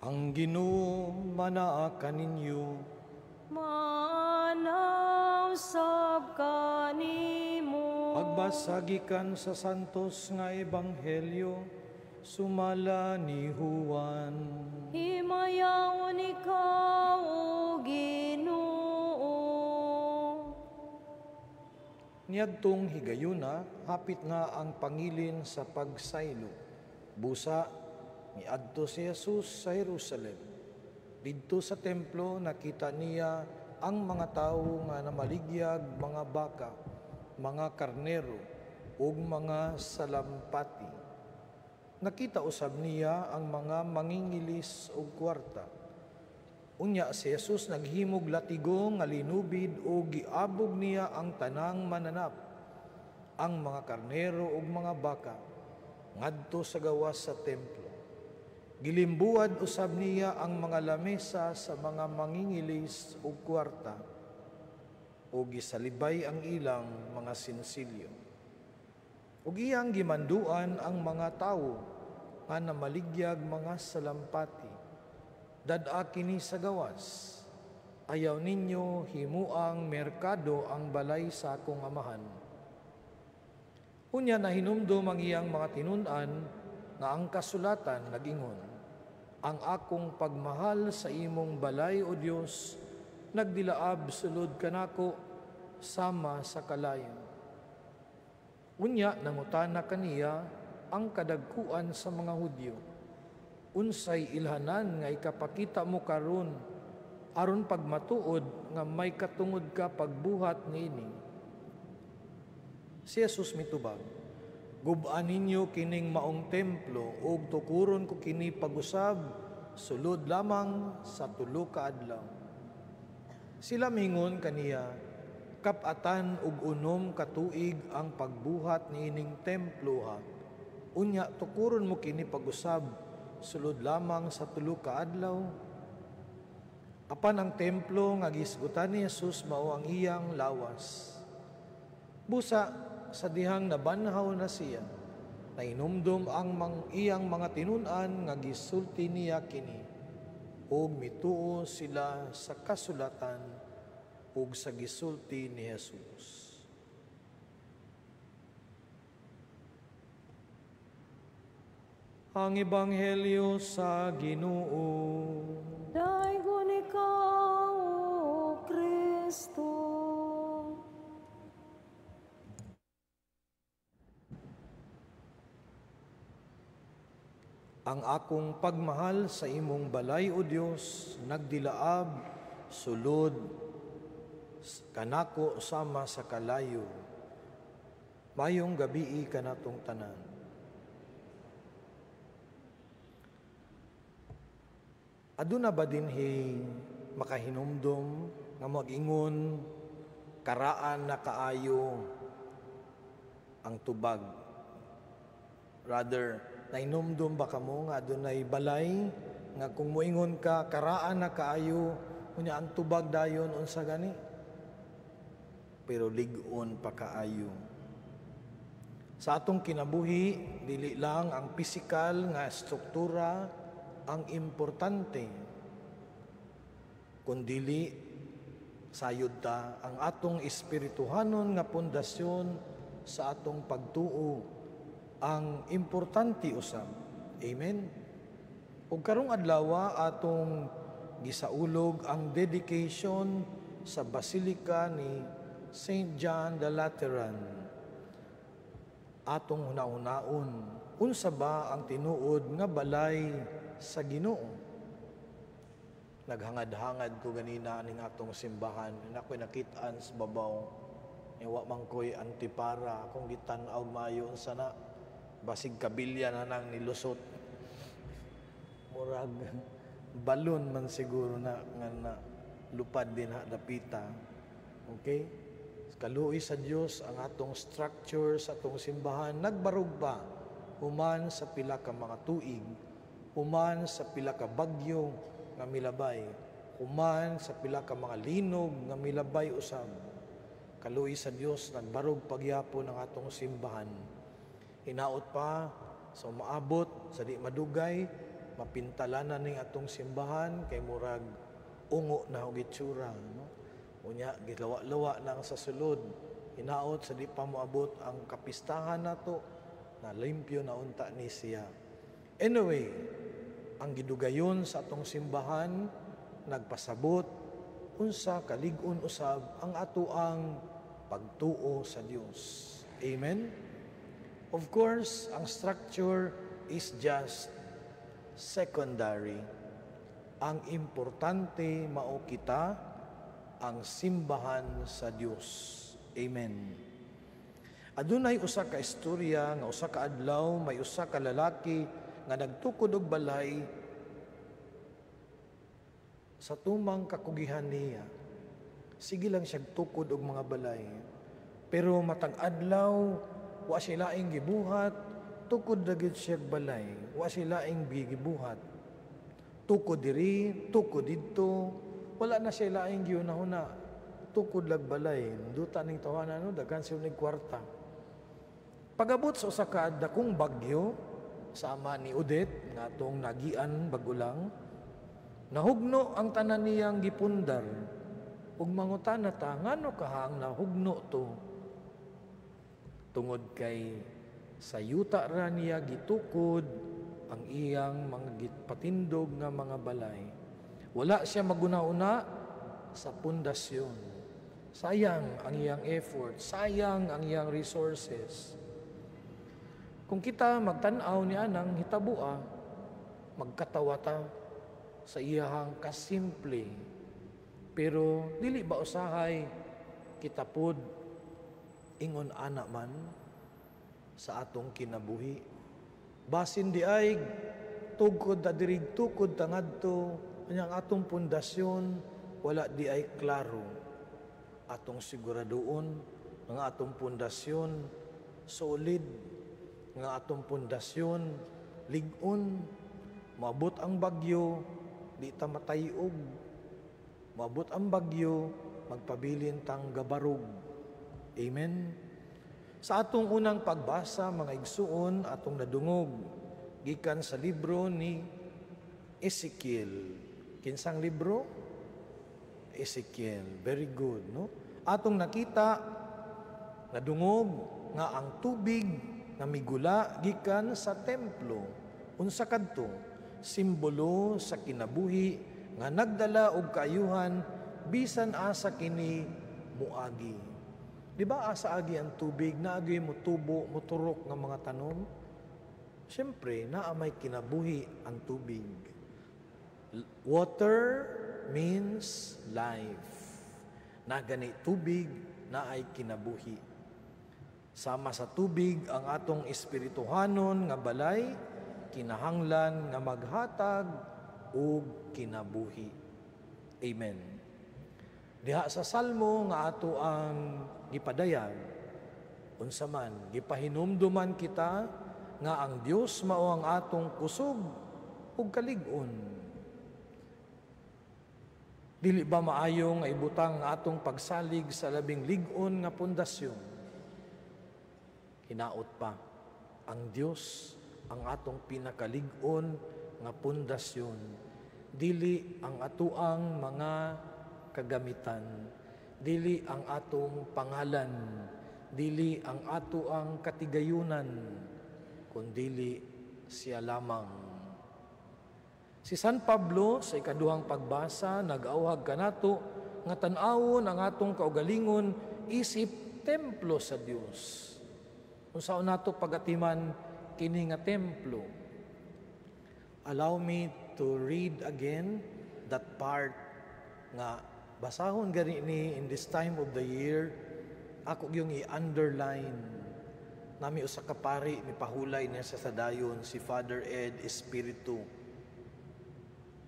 Ang Ginoo manaa kaninyo. Maanaa usab kanimo. Pagbasa gikan sa Santos nga Ebanghelyo sumala ni Juan. Himayaon ikaw, O Ginoo. Niadtong higayuna, hapit na ang pangilin sa pagsaylo. Busa, miadto si Jesus sa Jerusalem. Didto sa templo nakita niya ang mga tawo nga namaligyag mga baka, mga karnero ug mga salampati. Nakita usab niya ang mga mangingilis og kwarta. Unya si Jesus naghimog latigo nga linubid o giabog niya ang tanang mananap, ang mga karnero ug mga baka, ngadto sa gawas sa templo. Gilimbuad usab niya ang mga lamesa sa mga mangingilis og kwarta ug gisalibay ang ilang mga sinsilyo. Ug iyang gimanduan ang mga tawo nga namaligyag mga salampati. Dad-a kini sa gawas. Ayaw ninyo himuang merkado ang balay sa akong amahan. Unya nahinumdom ang iyang mga tinun-an nga ang kasulatan nag-ingon, ang akong pagmahal sa imong balay, O Dios, nagdilaab sulod kanako sama sa kalayo. Unya nangutana kaniya ang kadagkuan sa mga Hudyo, unsay ilhanan nga ikapakita mo karon aron pagmatuod nga may katungod ka pagbuhat niini? Si Jesus mitubag, gub-an ninyo kining maong templo ug tukuron ko kini pag-usab sulod lamang sa 3 ka adlaw. Sila mingon kaniya, kap-atan ug 6 ka tuig ang pagbuhat niining templo ha. Unya tukuron mo kini pag-usab sulod lamang sa 3 ka adlaw. Apan ang templo nga gisgutan ni Jesus mao ang iyang lawas. Busa sa dihang nabanhaw na siya, nainumdum ang iyang mga tinun-an nga gisulti niya kini, ug mituo sila sa kasulatan ug sa gisulti ni Jesus. Ang Ebanghelyo sa Ginoo. Daygon ikaw, O Kristo. Ang akong pagmahal sa imong balay, O Dios, nagdilaab sulod kanako sama sa kalayo. Mayong gabii kanatong tanan. Aduna ba dinhi makahinumdom nga mag-ingon karaan na kaayo ang tubag? Rather, nainumdum ba kamo nga adunay balay nga kung moingon ka karaan na kaayo, unya ang tubag dayon unsa gani? Pero lig-on pa kaayo. Sa atong kinabuhi, dili lang ang pisikal nga struktura ang importante, kundili sayod ta ang atong espirituhanon nga pundasyon sa atong pagtuo ang importante usab. Amen. Ug karong adlaw atong gisaulog ang dedication sa Basilica ni Saint John the Lateran. Atong hunahunaon, unsa ba ang tinuod nga balay sa Ginoo? Naghangad-hangad ko ganina aning atong simbahan. Ako'y nakitaan sa babaw. Wa man ko'y antipara. Akong gitan-aw maayo unsa na. Basig kabilya na nang nilusot. Murag balon man siguro na nga na lupad din ha dapita. Okay? Kaluoy sa Dios ang atong structure sa atong simbahan nagbarog pa human sa pila ka mga tuig, human sa pila ka bagyo nga milabay, human sa pila ka mga linog nga milabay usab. Kaluoy sa Dios nagbarog pagyapon ang atong simbahan. Hinaot pa sa umaabot sa di madugay, mapintalanan ning atong simbahan kay murag ungo na og itsura, no? Unya gilawa-lawa na ang sa sulod. Hinaot sa di pa moabot ang kapistahan nato na limpyo na unta ni siya. Anyway, ang gidugayon sa atong simbahan nagpasabot unsa kalig-on usab ang atoang pagtuo sa Dios. Amen. Of course, ang structure is just secondary. Ang importante mao kita ang simbahan sa Dios. Amen. Adunay usa ka istorya nga usa ka adlaw may usa ka lalaki nga nagtukod og balay sa tumang kakugihan niya. Sige lang siya tukod og mga balay. Pero matag adlaw, wa siya laing gibuhat, tukod ra gyud siya balay. Wa siya laing gibuhat. Tukod diri, tukod didto, wala na siya laing gihuna-huna. Tukod lag balay. Duta ning tawanan, no, daghan siya nig kwarta. Pagabot sa usa ka dakong bagyo, sama ni Odette nga atong nagian bag-o lang, nahugno ang tanan niyang gipundar. Ug mangutana ta, ngano kaha ang nahugno to? Tungod kay sa yuta ra niya gitukod ang iyang mga gipatindog nga mga balay. Wala siya maguna-una sa pundasyon. Sayang ang iyang effort, sayang ang iyang resources. Kung kita magtan-aw ni anang hitabua, magkatawa ta sa iyahang kasimple. Pero dili ba usahay kita pod ingon ana man sa atong kinabuhi? Basin di ay tukod ta diri, tukod ta ngadto, ang atong pundasyon wala di ay klaro. Atong siguraduon nga atong pundasyon solid, nga atong pundasyon lig-on. Maabot ang bagyo, di ta matayog. Maabot ang bagyo, magpabilin tang gabarog. Amen. Sa atong unang pagbasa, mga igsuon, atong nadungog gikan sa libro ni Ezekiel. Kinsang libro? Ezekiel. Very good, no? Atong nakita, nadungog nga ang tubig nga migula gikan sa templo. Unsa kadto? Simbolo sa kinabuhi nga nagdala og kaayuhan bisan asa kini muagi. Di ba asa agi ang tubig, naagi mo tubo, moturok nga mga tanom? Siyempre, naa may kinabuhi ang tubig. Water means life. Nagani tubig, naay kinabuhi. Sama sa tubig ang atong espirituhanon nga balay, kinahanglan nga maghatag og kinabuhi. Amen. Diha sa Salmo nga ato ang gipadayag, unsa man gipahinumduman kita nga ang Dios mao ang atong kusog ug kalig-on. Dili ba maayo nga ibutang ang atong pagsalig sa labing lig-on nga pundasyon? Hinaot pa, ang Dios ang atong pinakalig-on nga pundasyon. Dili ang atuang mga kagamitan, dili ang atong pangalan, dili ang atuang katigayunan, kundili siya lamang. Si San Pablo sa ikaduhang pagbasa nag-awhag kanato nga tan-awon ang atong kaugalingon isip templo sa Dios. Unsaon nato pagatiman kini nga templo? Allow me to read again that part nga basahon gani ni in this time of the year. Ako yung i-underline. Nami usa ka pari mipahulay niya sa sadayon, si Father Ed Espiritu.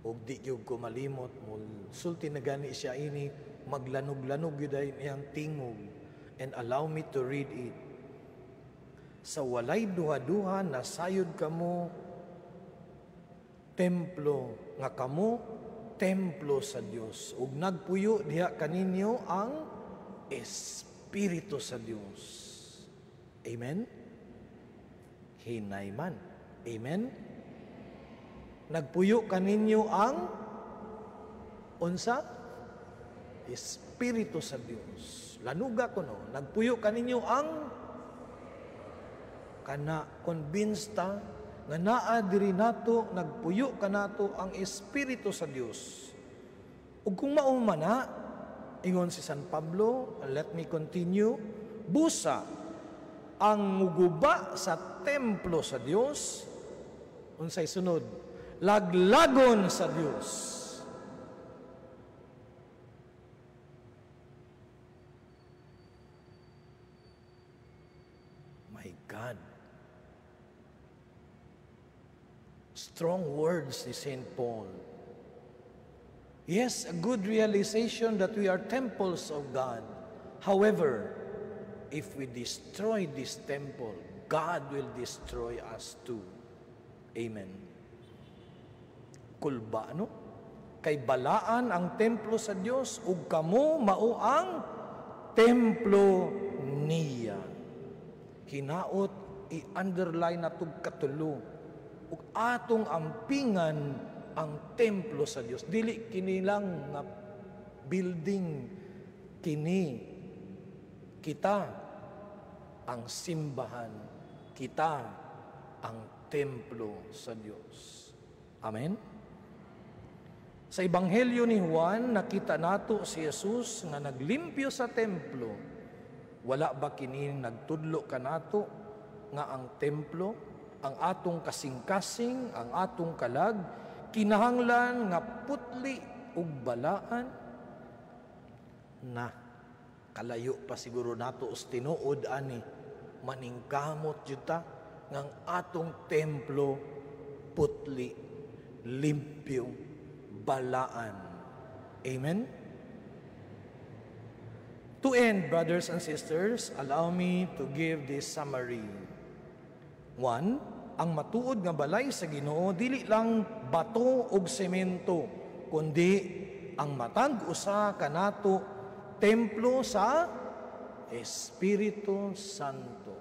Og di gyud ko malimot mo sulti na gani siya ini, maglanog-lanog gyud ay niyang tingog. And allow me to read it. Sa walay duha-duha nasayod kamo templo, nga kamo templo sa Dios, ug nagpuyo diha kaninyo ang Espiritu sa Dios. Amen. Hinay man. Amen. Nagpuyo kaninyo ang unsa? Espiritu sa Dios. Lanuga ko no, nagpuyo kaninyo ang kana, convinced ta nga naa diri nato, nagpuyo kanato ang Espiritu sa Dios. Ug kung mao man na, ingon si San Pablo, let me continue, busa ang muguba sa templo sa Dios, unsay sunod? Laglagon sa Dios. My God. Strong words ni St. Paul. Yes, a good realization that we are temples of God. However, if we destroy this temple, God will destroy us too. Amen. Kulba, no? Kay balaan ang templo sa Dios ug kamo mao ang templo niya. Hinaot i-underline natog katulo ug atong ampingan ang templo sa Dios. Dili kini lang nga building, kini kita ang simbahan, kita ang templo sa Dios. Amen. Sa Ebanghelyo ni Juan, nakita nato si Jesus nga naglimpyo sa templo. Wala ba kini nagtudlo kanato nga ang templo, ang atong kasing-kasing, ang atong kalag, kinahanglan nga putli ug balaan? Na kalayo pa siguro nato os tinuod ani, maningkamot jud ta ngang atong templo putli, limpyo, balaan. Amen? To end, brothers and sisters, allow me to give this summary. 1. Ang matuod nga balay sa Ginoo dili lang bato ug semento, kundi ang matag usa kanato templo sa Espiritu Santo.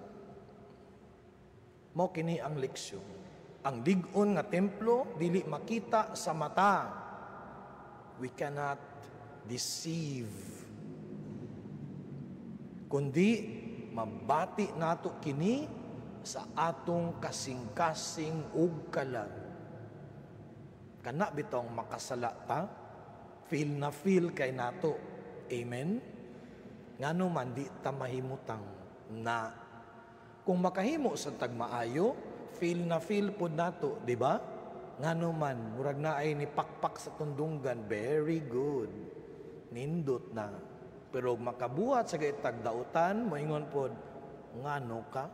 Mao kini ang leksyon. Ang lig-on nga templo dili makita sa mata. We cannot deceive. Kundi mabati nato kini sa atong kasing-kasing ug kalag. Kana bitong makasala ta, feel na feel kay nato. Amen? Ngano man di ta mahimutang na. Kung makahimo sa tagmaayo, feel na feel pod nato, di ba? Ngano man, murag na ay ni pakpak sa tundunggan, very good. Nindot na. Pero makabuhat sa gaitag dautan, moingon pod, ngano ka?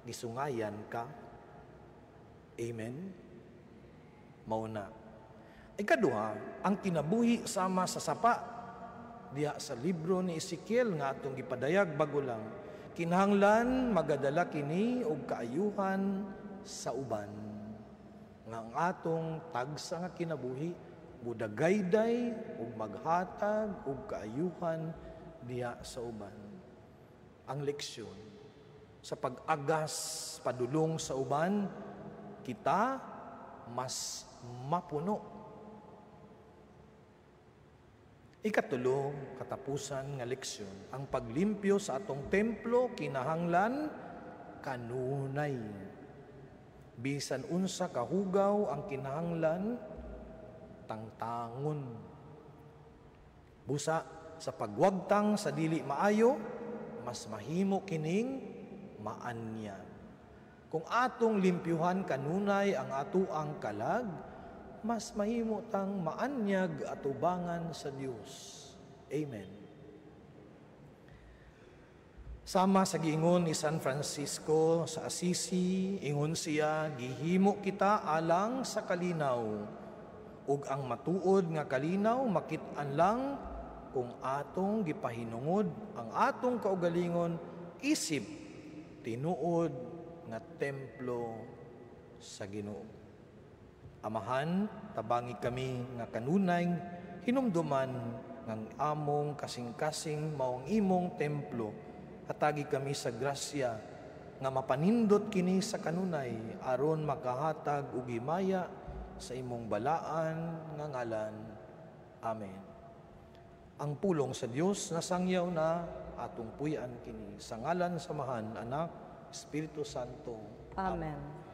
Gisungayan ka? Amen? Mauna. Ikaduha, ang kinabuhi sama sa sapa. Diha sa libro ni Ezekiel nga atong gipadayag bago lang, kinahanglan magadala kini og kaayuhan sa uban. Nga ang atong tagsa nga kinabuhi mudagayday ug maghatag og kaayuhan diha sa uban. Ang leksyon sa pag-agas padulong sa uban, kita mas mapuno. Ikatulo, katapusan nga leksyon, ang paglimpyo sa atong templo kinahanglan kanunay. Bisan unsa kahugaw ang kinahanglan tangtangon. Busa sa pagwagtang sa dili maayo, mas mahimo kining maanya. Kung atong limpyuhan kanunay ang atuang kalag, mas mahimo tang maanyag atubangan sa Dios. Amen. Sama sa giingon ni San Francisco sa Assisi, ingon siya, gihimo kita alang sa kalinaw, ug ang matuod nga kalinaw makit-an lang kung atong gipahinungod ang atong kaugalingon isip tinuod nga templo sa Ginoo. Amahan, tabangi kami nga kanunay hinumduman ng among kasing-kasing mao ang imong templo. Hatagi kami sa grasya nga mapanindot kini sa kanunay aron makahatag og himaya sa imong balaan nga ngalan. Amen. Ang pulong sa Dios nasangyaw na, atong puy-an kini. Sa ngalan sa Amahan, Anak, Espiritu Santo. Amen.